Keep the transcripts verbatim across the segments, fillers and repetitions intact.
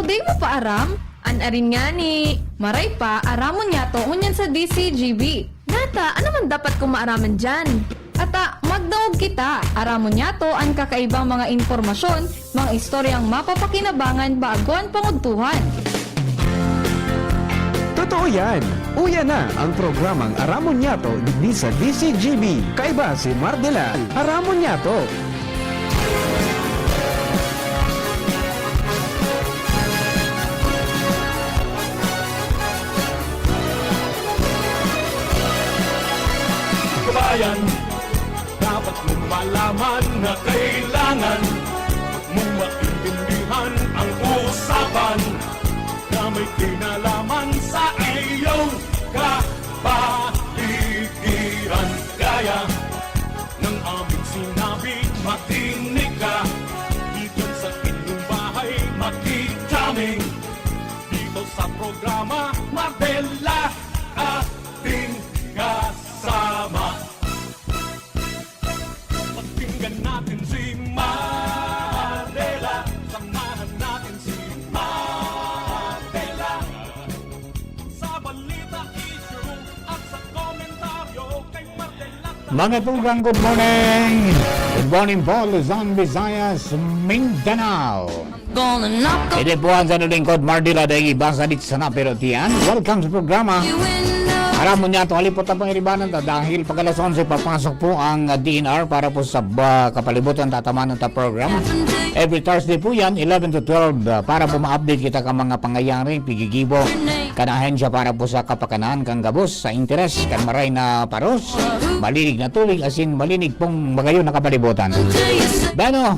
Di mo pa aram? An arin ngani, maray pa, aramon niyato ngunyan sa D C G B. Ngata, ano man dapat kong maaraman diyan? Ata, magdangog kita. Aramon niyato an kakaibang mga impormasyon, mga istoryang mapapakinabangan bago an pangudtuhan. Totoo yan! Uya na ang programang Aramon Niyato digdi sa D C G B. Kaiba si Mardela. Aramon Niyato! Kabayan, dapat mong malaman na kailangan mong maintindihan ang usapan na may kinalaman sa iyong kapaligiran. Gaya ng aming sinabi, makinig ka. Dito sa inyong bahay, makikita kami. Dito sa programa, Mardela, ating kasama. Pakinggan natin si Mardela. Samahan natin si Mardela. Sa balita, issue at sa komentaryo kay Mardela. Mga tugang, good morning! Good morning po, Luzon, Visayas, Mindanao! Ito po ang sa lingkod, Mardila Daigi, basa dit sana pero tiyan. Welcome sa programa. Aram mo niya, to halipot na pangiribanan ta dahil pag alas onse, papasok po ang ah, D N R para po sa ah, kapalibutan tatamaan ng ta program. Every Thursday po yan, eleven to twelve, ah, para po ma-update kita ka mga pangyayari, pigigibo, kan ahensya para po sa kapakanan, kang gabos, sa interes, kan maray na paros, malinig na tubig, asin malinig pong magayon na kapalibutan. Bueno,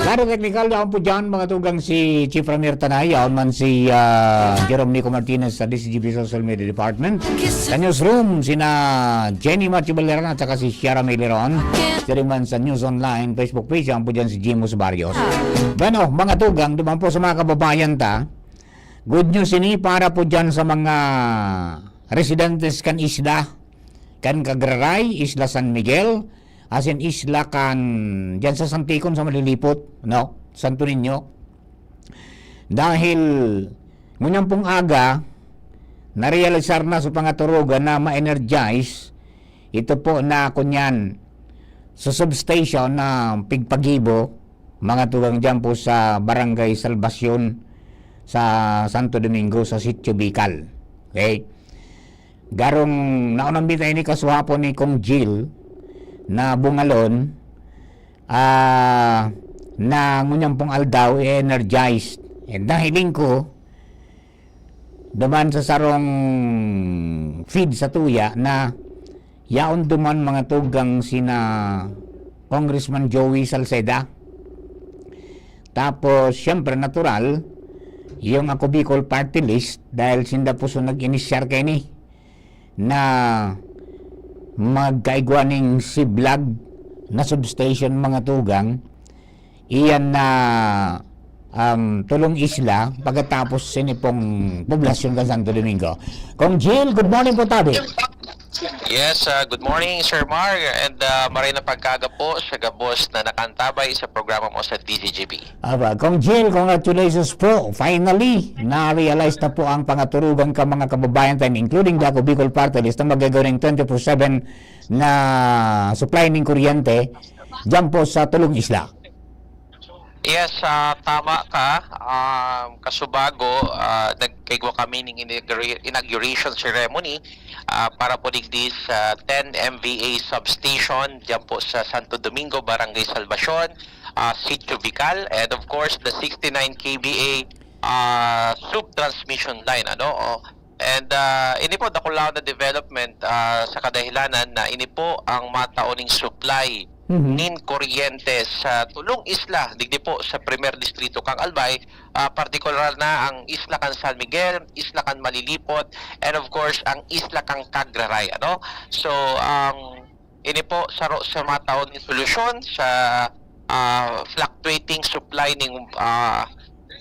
klaro teknikal, yaon po dyan, mga tugang si Chief Ramir Tanay, yaon man si ah, Jerome Nico Martinez sa D C G B Social Media Department. Sa newsroom, sina Jenny Machi Baleran at saka si Shara May Leron. Siya rin man sa News Online Facebook page, yaon po dyan si Jimus Barrios. Bueno, mga tugang, duman po sa mga kababayan ta, good news ini para po dyan sa mga residentes kan isla, kan Cagraray, Isla San Miguel, asin isla kan, dyan sa Santikon sa Malilipot, no? Santo Niño. Dahil ngunyan pong aga, narealisar na sa pangaturugan na ma-energize ito po na kunyan sa substation na pigpagibo, mga tugang dyan po sa Barangay Salvacion sa Santo Domingo, sa Sitio Bicol. Okay? Garong naunang bitay ni kasuhapon ni Kong Jill na bungalon ah, na ngunyan pong aldaw i-energized. And nahiling ko, duman sa sarong feed sa tuya na yaon duman mga tugang sina Congressman Joey Salceda. Tapos, siyempre, natural, yung Ako Bicol Party List, dahil sinda po so nag-inisyar kaini na magkaigwa ning siblag na substation, mga tugang, iyan na um, Tulong Isla, pagkatapos sini pong poblasyon kan Santo Domingo. Kong Jill, good morning po, tabi. Yes, uh, good morning, Sir Mar, and uh, maray na pagkaga po sa gabos na nakantabay sa programa mo sa D Z G B. Aba, Kong Jill, congratulations po. Finally, na-realize na po ang pangaturugan ka mga kababayan tayo, including the Ako Bicol Party List, na magagawa ng twenty-four seven na supply ng kuryente dyan po sa Tulong Isla. Yes, ah, tama ka. Um, kasubago, ah, nagkaigwa kami ning inaugura- inauguration ceremony ah, para po digdi sa ten M V A substation dyan po sa Santo Domingo, Barangay Salvacion, ah, Sitio Vical, and of course the sixty-nine K V A ah, sub-transmission line, ano? Oh. And ah, ini po dakulaw na development ah, sa kadahilanan na ini po ang matao ning supply Mhm. nin kuryente sa Tulong Isla, digdi po sa Primer Distrito kang Albay, ah, partikular na ang Isla kan San Miguel, Isla kan Malilipot, and of course ang Isla kan Cagraray, ano? So ang ini po saro sa matao ning solusyon sa ah, fluctuating supply ning ah,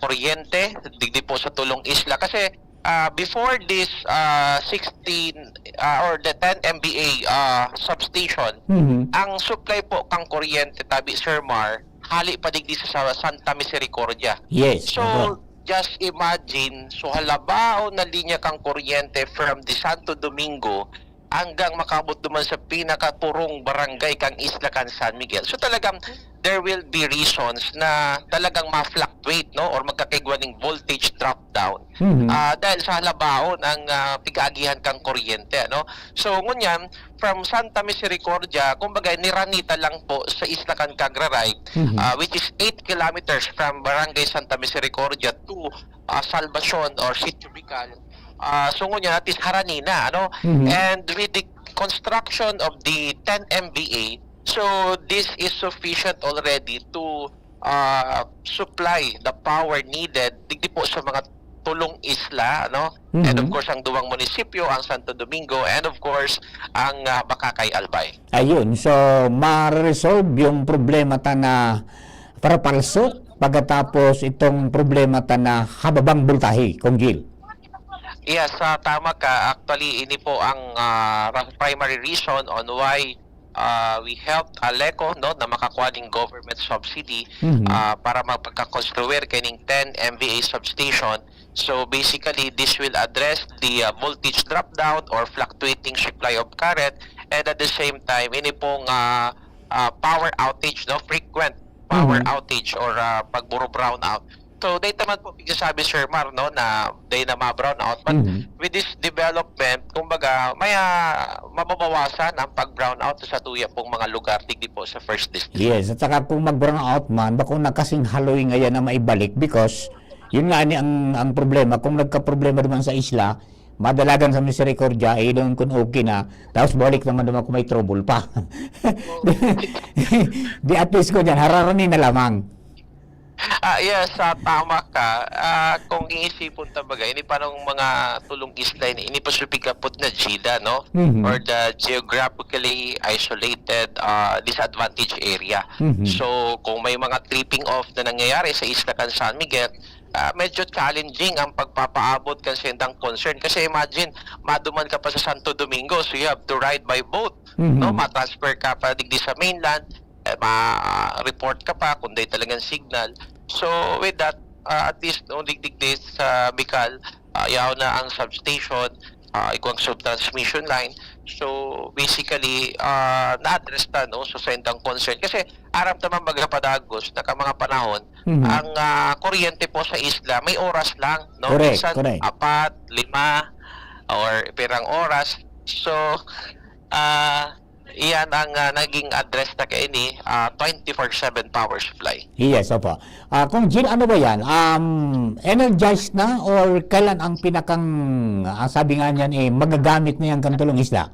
kuryente digdi po sa Tulong Isla kasi ah, before this ah, sixteen ah, or the ten M V A ah, substation, Mhm. ang supply po kang kuryente tabi Sir Mar hali pa digdi sa Santa Misericordia. Yes. So, Opo. just imagine, so halabaon na linya kan kuryente from the Santo Domingo hanggang makaabot duman sa pinakapurong barangay kan isla kan San Miguel. So talagang there will be reasons na talagang ma-fluctuate, no, or magkakaigwa ning voltage drop down. Mhm. Ah, dahil sa halabaon ang, ah, pig-aagihan kan kuryente, ano. So ngunyan, from Santa Misericordia, kumbaga, niranita lang po sa isla kan Cagraray, Mhm. ah, which is eight kilometers from Barangay Santa Misericordia to, ah, Salvacion or Sitio Bical. Ah, so ngunyan, at least harani na, ano? Mhm. And with the construction of the ten M V A, so this is sufficient already to, ah, supply the power needed digdi po sa mga tulong isla, ano? And of Mhm. course, ang duwang munisipyo, ang Santo Domingo, and of course, ang, ah, Bacacay, Albay. Ayun, so mareresolve yung problema ta na Farapalso pagkatapos itong problema ta na hababang boltahe, Kong Gil. Yes, ah, tama ka. Actually, ini po ang, ah, ra- primary reason on why, ah, we helped Aleco, no, na makakuha ning government subsidy, Mhm. ah, para mapagkakonstruir kaining ten M V A substation. So basically, this will address the, ah, voltage drop down or fluctuating supply of current, and at the same time, ini pong, ah, ah, power outage, no, frequent power Mhm. outage or, ah, pagburo brownout. So, dahil naman po, pigsasabi, Sir Mar, no, na dahil na ma-brownout, but Mhm. with this development, kumbaga, may, ah, mababawasan ang pag-brownout sa tuya pong mga lugar, digdi po sa first district. Yes, at saka kung mag-brownout man, bako na kasing haloy ngayon na maibalik because, yun nga ni ang, ang problema, kung nagka-problema naman sa isla, madalagan sa Misericordia, eh, doon kung okay na, tapos balik naman naman kung may trouble pa. Di at least ko dyan, hararani na lamang. Ah, yes, ah, tama ka. Ah, kung iisipon ta baga, ini parang mga tulong isla, ini, ini pa su pigkapot na GIDA, no? Mhm. Or the geographically isolated, ah, disadvantaged area. Mhm. So, kung may mga tripping off na nangyayari sa isla kan San Miguel, ah, medyo challenging ang pagpapaabot kan sendang concern. Kasi imagine, maduman ka pa sa Santo Domingo, so you have to ride by boat, Mhm. no? Ma-transfer ka pa digdi sa mainland, eh, ma-report ka pa kung dahil talagang signal. So, with that, ah, at least, no, digdigdi sa Bicol, ah, yaon na ang substation, ah, igwang subtransmission line. So, basically, ah, na-address na, no, so, sa indang concern. Kasi, aram ta man baga padagos na ka mga panahon, Mhm. ang, ah, kuryente po sa isla, may oras lang, no? Correct, Minsan, correct. apat, lima, or pirang oras. So, ah, iyan ang, ah, naging address na kaini, ah, twenty-four seven power supply. Yes, opo. Ah, Kong Gil, ano ba yan? Um, energized na or kailan ang pinakang, ah, sabi nga niyan, eh, magagamit na yan kan tulong isla?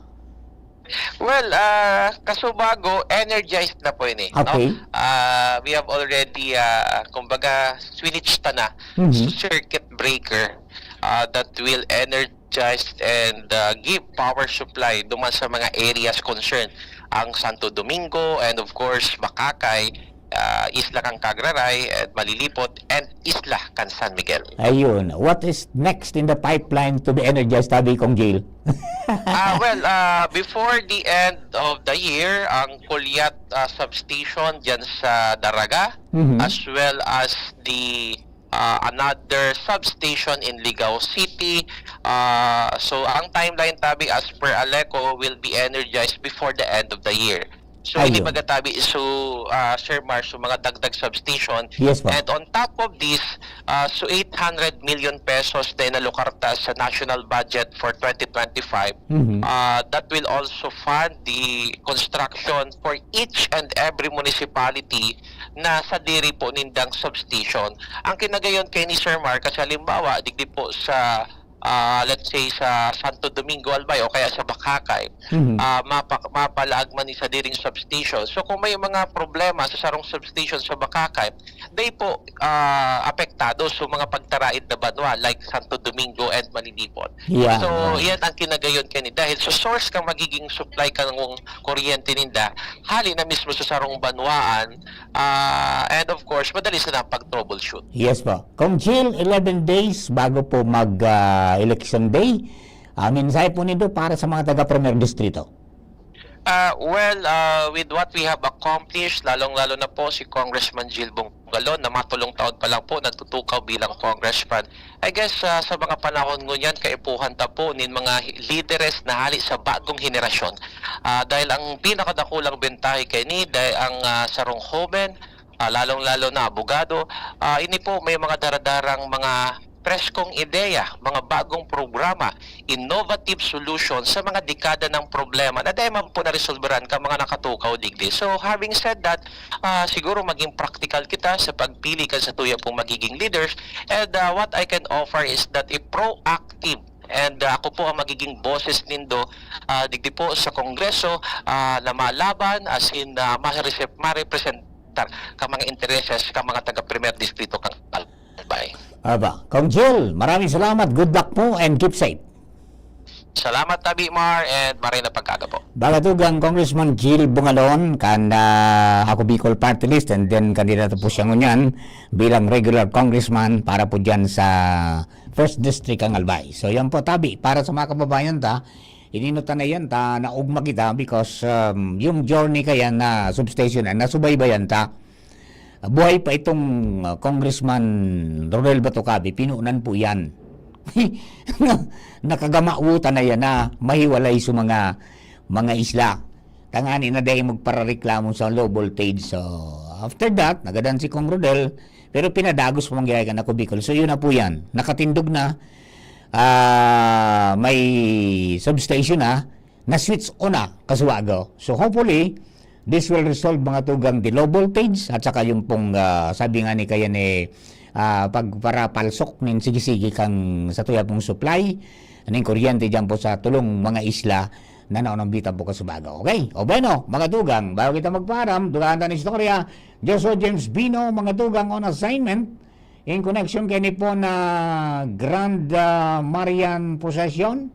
Well, ah, kasubago, energized na po ini, no? Okay. Ah, we have already, ah, kumbaga, switch ta na Mhm. sa circuit breaker, ah, that will energize and, ah, give power supply duman sa mga areas concerned, ang Santo Domingo and, of course, Bacacay, ah, isla kan Cagraray and Malilipot, and isla kan San Miguel. Ayun. What is next in the pipeline to be energized, sabi Kong Gil? Ah, well, ah, before the end of the year, ang Culiat, ah, substation dyan sa Daraga, Mhm. as well as the, ah, another substation in Ligao City. Ah, so, ang timeline, tabi, as per Aleco, will be energized before the end of the year. So, ini Ayun. baga, tabi, so, ah, Sir Mar, so mga dagdag substation. Yes, po. And on top of this, ah, so eight hundred million pesos na inalokar ta sa national budget for twenty twenty-five, Mhm. ah, that will also fund the construction for each and every municipality na sadiri po nindang substation. Ang kinagayon kay ni Sir Mar, kasi halimbawa, digdi po sa, ah, let's say, sa Santo Domingo, Albay, o kaya sa Bacacay, Mhm. ah, mapa-, mapalaag man ni sadiring substation. So, kung may mga problema sa sarong substation sa Bacacay, dai po, ah, apektado sa mga pagtaraid na banwa like Santo Domingo and Malilipot. Yeah, So, yeah. iyan ang kinagayon kani. Dahil sa source kang magiging supply kang kuryente ninda, hali na mismo sa sarong banwaan, ah, and of course, madali sila pag-troubleshoot. Yes po. Kong Gil, eleven days bago po mag, ah, election day. Ah, mensahe po nindo para sa mga taga Primer Distrito. Ah, well, ah, with what we have accomplished, lalong-lalo na po si Congressman Gil Bong Bugalon na matulong taon pa lang po nagtutukaw bilang congressman. I guess, ah, sa mga panahon ngunyan, kaipuhan ta po nin mga hi-, lideres na hali sa bagong henerasyon. Ah, dahil ang pinakadakulang bentahe kaini, dahil ang, ah, sarong hoben, ah, lalong-lalo na abogado, ah, ini po may mga daradarang mga preskong ideya, mga bagong programa, innovative solution sa mga dekada ng problema na dai man po naresolbaran kan mga nakatukaw digdi. So, having said that, ah, siguro maging practical kita sa pagpili kan satuya pong magiging leaders. And, ah, what I can offer is that a proactive, and, ah, ako po ang magiging boses nindo, ah, digdi po sa Kongreso, ah, na malaban, as in, ah, maresep-, marepresentar kan mga intereses kan mga taga Primer Distrito kan Albay. Aba, Kong Jil, maraming salamat. Good luck po and keep safe. Salamat, Tabi Mar, and maray na pagkaga po. Mga tugang, Congressman Jil Bungalon, kan, ah, Ako Bicol Party List, and then kandidato po siya ngunyan bilang regular congressman para po dyan sa First District kan Albay. So, yan po, Tabi, para sa mga kababayan ta, ininotan na yan, ta, naugma kita because, um, yung journey kaya na substation na nasubaybayan ta, buhay pa itong, ah, Congressman Rodel Batucabe, pinunan po yan. Nakagamawotan na yan na mahiwalay sa mga, mga isla. Tangani na dahil magparareklamo sa low voltage. So, after that, nagadan si Kong Rodel, pero pinadagos pa mangyayari kan Ako Bicol. So, yun na po yan. Nakatindog na, ah, may substation na, na-switch on na, kasuwago. So, hopefully, this will resolve mga tugang the low voltage at saka yung pong, ah, sabi nga ni kaya ni, ah, pagparapalsok nin sige-sige kang sa tuya pong supply, ning kuryente dyan po sa tulong mga isla na naunambitan po kasubago. Okay? O bueno, mga tugang, bago kita magpaaram, dugaan ta na istorya, Joshua James Bino, mga tugang on assignment, in connection kay ni po na Grand, ah, Marian Procession,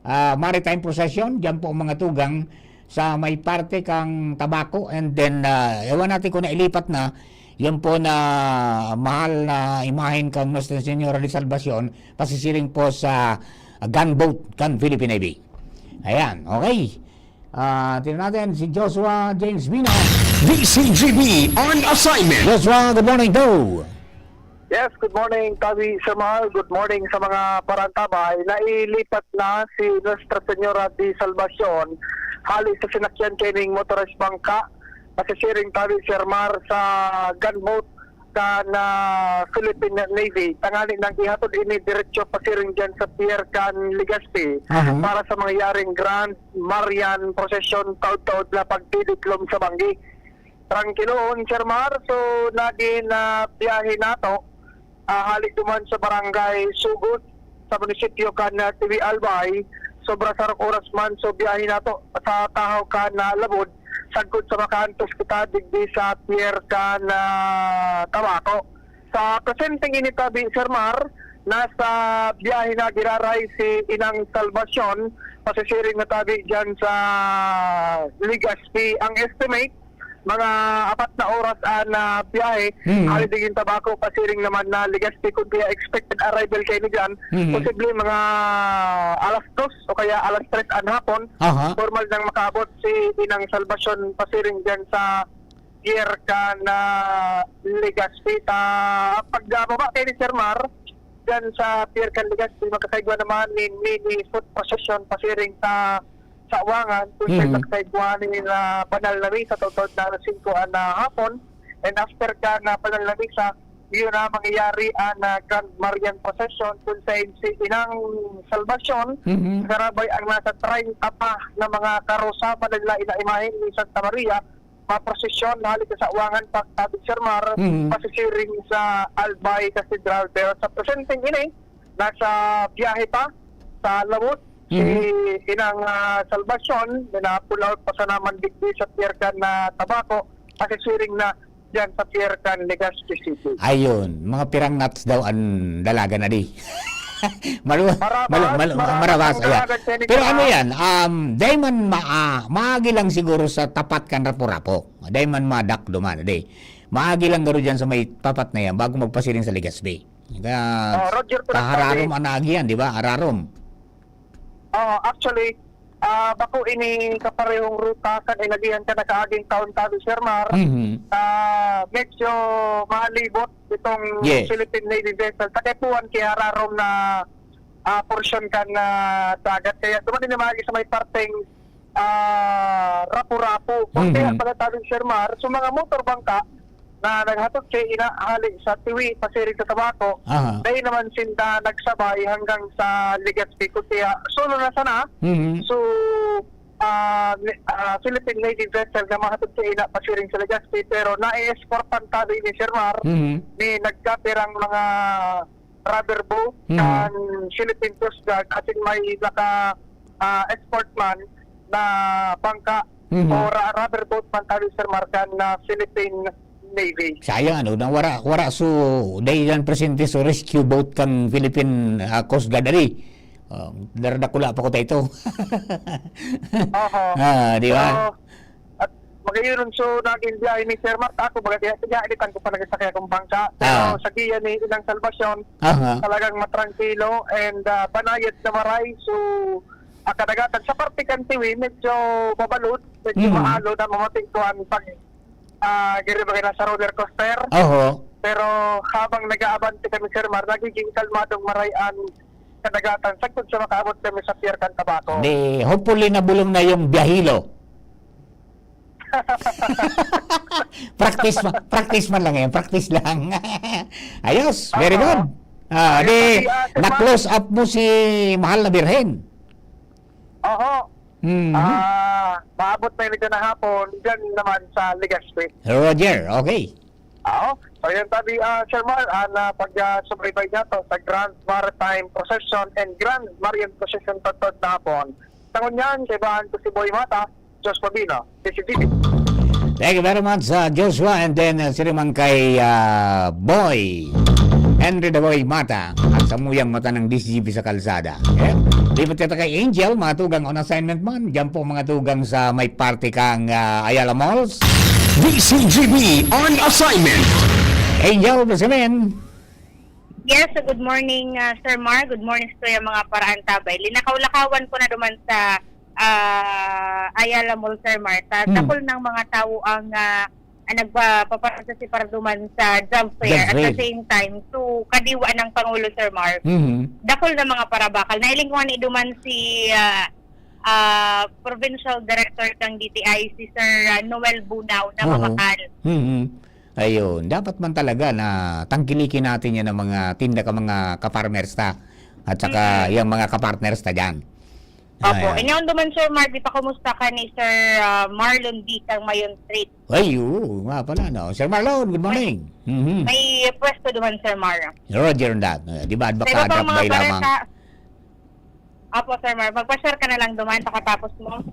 ah, Maritime Procession, diyan po mga tugang sa may parte kang Tabaco, and then, ah, ewan natin kung nailipat na, yan po na mahal na imahen kang Nuestra Señora de Salvacion, pasisiring po sa gunboat kan Philippine Navy. Ayan, okay. Ah, tingnan natin si Joshua James Bino. D C G B on assignment. Joshua, good morning, go. Yes, good morning, Tabi Samal. Good morning sa mga parantabay. Nailipat na si Nuestra Señora de Salvacion hali sa sinakyan kaining motorized bangka, pasisiring, Tabi Sir Mar, sa gunboat kan, ah, Philippine Navy. Tangani nang ihatod ini diretso pasiring dyan sa pier kan Legazpi Aha. para sa mangyayaring Grand Marian Procession taod-taod na pagdidiklom sa banggi. Trangkilohon, Sir Mar. So, nagin, ah, biyahe nato, ah, hali duman sa Barangay Sugot, sa munisipyo kan, ah, Tiwi Albay. Sobra sarong oras man. So, biyahe nato sa tahaw kan, ah, Labod, sagkod sa makaantos kita digdi sa pier kan, ah, Tabaco. Sa presenteng ini, Tabi, Sir Mar, nasa biyahe na giraray si Inang Salvacion, pasisiring na, Tabi, dyan sa Legazpi. Ang estimate, mga apat na oras an, ah, biyahe, Mhm. hali digin Tabaco, pasiring naman na Legazpi, kun kaya expected arrival kaini dyan, Mhm. posible mga alas dos o kaya alas tres an hapon, Aha. formal nang makaabot si Inang Salvacion pasiring dyan sa pier kan, ah, Legazpi. Ta, pagbaba kaini, Sir Mar, dyan sa pier kan Legazpi, makakaigwa naman nin mini foot procession pasiring sa Sawangan, kung sa Mhm. makakaigwa nin, ah, banal na misa, taod-taod na alas singko an, ah, hapon. And after kan, ah, banal na misa, yun na mangyayari an, ah, Grand Marian Procession, kung sa si Inang Salvacion, Mhm. karabay ang nasa treinta pa na mga karosa, managlain na imahen ni Santa Maria, maprosesyon hali sa Sawangan, pagtabig Sir Mar, Mhm. pasisiring sa Albay Cathedral. Pero sa presenteng ini, nasa biyahe pa sa Labot si Mhm. Inang, ah, Salvacion, na pull out pa sana man digdi sa pier kan, ah, Tabaco, pasisiring na diyan sa pier kan Legazpi City. Ayun, mga pirang knots daw ang dalaga na di. Malu-, Marabas, malu-, malu-, marabas, marabas, ang ayan. Dalaga, Senator. Pero ano yan, um, dai man ma-, ah, maagi lang siguro sa tapat kan Rapu-Rapu. Dai man madak duman, di. Maagi lang garo dyan sa may tapat na yan bago magpasiring sa Legazpi. Kaya, Oh, Roger, kahararo pinagsabi. Man na agi yan, di ba? Hararom. Oo, actually, Ah, bako ini kaparehong ruta kan inagihan kan nakaaging taon tabi, Sir Mar. Mhm. Ah, medyo mahalibot itong Yes. Philippine Navy vessel. Kaya puwan kaya rarom na, ah, porsyon kan, ah, dagat. Kaya duman ini maagi sa may parteng, ah, Rapu-Rapu. Kung kaya Mhm. pala tabi, Sir Mar, so mga motor bangka, na naghatod kay ina hali sa Tiwi pasiring sa Tabaco, Aha. dai naman sinda nagsabay hanggang sa Legazpi, kundi, ah, solo na sana. Mhm. So, ah, ni-, ah, Philippine Navy vessel na mahatod kay ina pasiring sa Legazpi, pero nai-escortan tabi ni Sir Mar, Mhm. ni nagkapirang mga rubber boat Mhm. kan Philippine Coast Guard, asin may naka, ah, escort man na bangka Mhm. o ra-, rubber boat man tabi, Sir Mar, kan Philippine Navy. Sayang, ano, na wara, wara so, dai yan presente so rescue boat kan Philippine, ah, Coast Guard, ari. Oh, daradakula pa ko ta ito. Oho. Ah, di ba? So, at magayon so naging biyahe ni Sir Mar, ako, baga, kaya, kaya initan ko pa nagsakay akong bangka. Pero Ah. sa giya ni Inang Salvacion, Aha. talagang matrangkilo and, ah, banayad na maray. So, ang kadagatan, sa parte kan Tiwi, medyo mabalod, medyo Mm. maalo na mamating kuan pag, ah, giri ba nasa roller coaster. Oho. Pero habang nag-aabante kami, Sir Mar, nagiging kalmadong maray an kadagatan sagkod sa makaabot kami sa pier kan Tabaco. Di, hopefully nabulong na yung biyahilo. Practice ma-, practice man lang yan, practice lang. Ayos, very Opo. good. Ah, Ayos, di, pati, ah, Sir Mar- na-close up mo si Mahal na Birhen. Oho. Mhm. Ah, maabot na yun ito na hapon, dyan naman sa Legazpi. Roger, okay. Oo. So, yun, tabi, ah, Sir Mar, ah, na pag, ah, subaybay niya to sa Grand Maritime Procession and Grand Marian Procession tagtad na hapon. Sa ngunyan, kaibahan ko si Boy Mata, Joshua Bino, D C T V. Thank you very much, uh, Joshua, and then, uh, sino man kay, uh, Boy, Henry the Boy Mata, at sa muyang mata ng D C G B sa kalsada. Okay? Lipat kita kay Angel, mga tugang on assignment man. Diyan po, mga tugang sa may party kang, uh, Ayala Malls. D C G B on assignment. Angel, Benjamin. Yes, so good morning, ah, Sir Mar. Good morning sa tuyang mga paraantabay. Linakaw-lakawan ko na duman sa, ah, Ayala Mall, Sir Mar. Ta-, Hmm. dakul ng mga tao ang, ah, ang nagpapapartisipar duman sa job fair. Job At the fair. same time, so, kadiwa ng Pangulo, Sir Mar. Mhm. Dakul na mga parabakal. Nailingwan ni duman si, ah, ah, Provincial Director ng D T I, si Sir, ah, Noel Bunao na Oho. mabakal. Mhm. Ayun, dapat man talaga na tangkilikin natin yan ang mga tinda ka mga ka-farmers ta at saka Mm. yung mga ka-partners ta dyan. Opo. Ayan. Inyaon duman, Sir Mar, di pa kumusta ka ni Sir, ah, Marlon D. kang Mayon Street? Ay, oo nga pala, no? Sir Marlon, good morning. Mhm. May pwesto duman, Sir Mar. Roger that. Eh, di ba, Sa iba pang advocate mga by lamang. bareta, Apo, Sir Mar. Magpa-share ka na lang duman pagkatapos mo.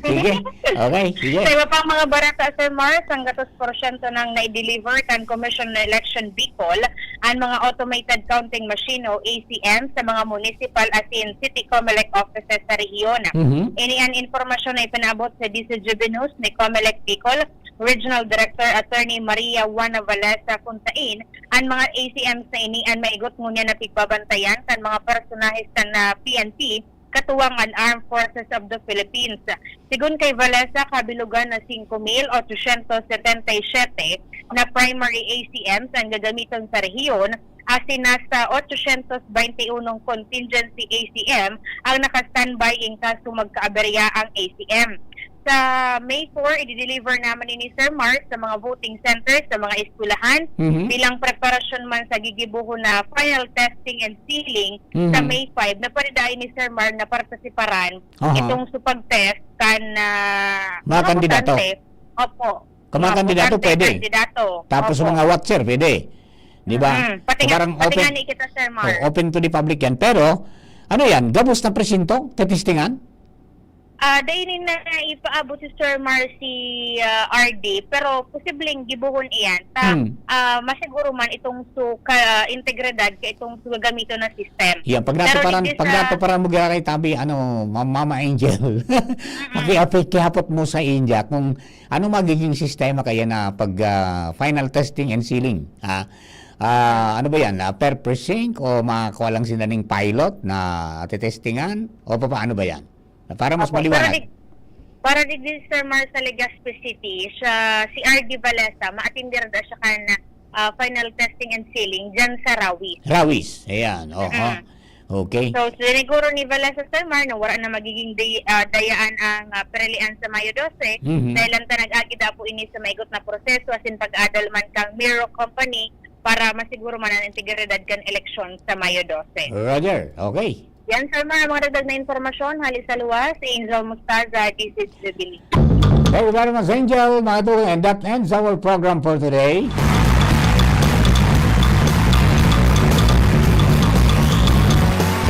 Sige. Okay, sige. Sa iba pang mga bareta, Sir Mar, sanggatos porsyento nang naideliver kan Commission on Election Bicol ang mga automated counting machine o A C M sa mga municipal asin city Comelec offices sa rehiyon. Mhm. Ini an impormasyon na ipinaabot sa D C G B News ni Comelec Bicol Regional Director Attorney Maria Juana Valesa, kung sain an mga A C Ms na ini an maigot ngunyan na pigbabantayan kan mga personahes kan, ah, P N P, katuwang an Armed Forces of the Philippines. Sigon kay Valesa, kabilugan na singko mil otsosyentos setenta y siyete na primary A C Ms ang gagamiton sa rehiyon, asin nasa otsosyentos baynte unong contingency A C M ang naka-standby in kaso magkaaberya ang A C M. Sa May four, i-deliver naman ini, Sir Mar, sa mga voting centers, sa mga eskwelahan, Mhm. bilang preparasyon man sa gigibohon na final testing and sealing sa Mhm. May five, na pwede dahil ni Sir Mar na partisiparan Aha. itong supag-test kan, ah, Mga mga kandidato. botante. Opo. Ka mga Mga kandidato, botante, pwede. kandidato. Tapos Opo. mga watcher, pwede. Di ba? Mm. Pati So, nga, parang pati open, nga ni kita, Sir Mar. oh, open to the public yan. Pero, ano yan? Gabos na presinto? Tetistingan? Ah, dai ni na ipaabot si Sir Mar si, ah, R D, pero posibleng gibohon iyan. Ta, Hmm. ah, masiguro man itong su ka integridad ka itong su gagamiton na system. Yan, pag Pero natuparan, digdi pag sa natuparan mo, Gira kay Tabi, ano, Ma-, Mama Angel, Mm. paki-, paki-, pakihapot mo sa India kung ano magiging sistema kaya na pag, ah, final testing and sealing, ha? Ah, ano ba yan? Ah, per precinct o makakuha lang sila ning pilot na tetestingan? O papaano ba yan? Para mas Opo, maliwanag. Pero di, pero digdi, Sir Mar, sa Legazpi City, siya, si R D Valesa, maatindi ra siya kan ah, final testing and sealing dyan sa Rawis. Rawis. Ayan. Oho. Mm. Okay. So, siniguro ni Valesa, Sir Mar, na wala na magiging day, ah, dayaan ang ah, perelian sa Mayo dose. Mhm. Dahil lang ta nag-agi da po ini sa maigot na proseso, asin pag-adal man kang Miro Company para masiguro man ang integridad kan eleksyon sa Mayo dose. Roger. Okay. Yan, Sir Mar, ang mga dagdag na impormasyon hali sa luwas, si Angel Mostaza, this is Jubilee. Thank you very much, Angel. Mga tugang, and that ends our program for today.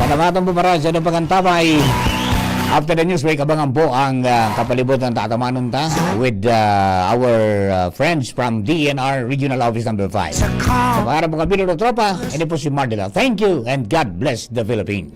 Salamatan po para sa inyong pag-antabay. After the news break, abangan po ang ah, kapalibutan tatamanon ta with ah, our ah, friends from D N R Regional Office Number five. Sa pangalan po kami, Lolo Tropa, ini po si Mardela. Thank you and God bless the Philippines.